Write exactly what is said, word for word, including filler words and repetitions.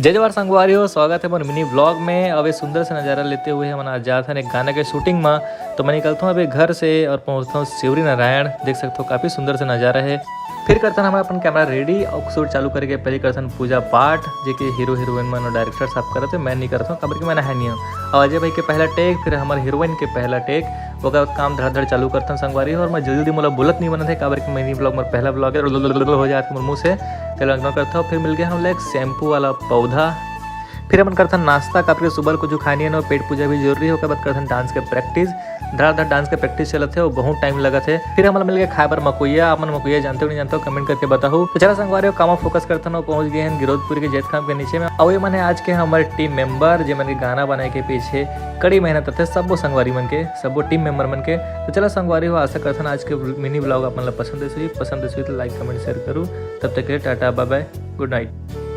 जय जवाहर संगवारी हो, स्वागत है मोर मिनी ब्लॉग में। अब ये सुंदर से नज़ारा लेते हुए हमन आज जात हन एक गाना के शूटिंग में। तो मैं निकलता हूँ अभी घर से और पहुँचता हूँ शिवरी नारायण। देख सकते हो काफ़ी सुंदर से नज़ारा है। फिर करथन हमन अपन कैमरा रेडी और शूट चालू करके पहले करथन पूजा पाठ, जे के हीरो हीरोइन मन और डायरेक्टर साहब करत हे, मैं नहीं करता हूँ, काबर कि मैं नहाए नहीं हूँ। और अजय भाई के पहला टेक, फिर हमारे हीरोइन के पहला टेक, ओकर बाद काम धड़ाधड़ चालू करथन संगवारी हो। और मैं जल्दी जल्दी मोला बोलत नहीं बनत है, काबर कि मिनी ब्लॉग मोर पहला ब्लॉग है, हो जात मोर मुँह से। चलो अंगना करता हूँ। फिर मिल गया हम लोग शैम्पू वाला पौधा। फिर हमन करथन नाश्ता, काबर कि सुबह कुछ खाए नहीं है, पेट पूजा भी जरूरी है। ओकर बाद करथन डांस के प्रैक्टिस। धड़ाधड़ डांस के प्रैक्टिस चलत है, वो बहुत टाइम लगत है। फिर हमन मिल गए खाए बर मकोइया। आप मन मकोइया जानते हो नहीं जानते हो, कमेंट करके बताओ। तो चला संगवारी हो, कामा फोकस करथन और पहुंच गए हैं गिरोधपुर के जैतखाम के नीचे में। और ये मन है आज के हमारे टीम मेंबर, जे मन के गाना बनाए के पीछे कड़ी मेहनत करथे सब्बो संगवारी मन के, सब्बो टीम मेंबर मन के। तो चला संगवारी हो, आशा करथन आज के मिनी ब्लॉग आप मन ला पसंद आइस होही। पसंद आइस होही तो लाइक, कमेंट, शेयर करू। तब तक के लिए टाटा, बाय बाय, गुड नाइट।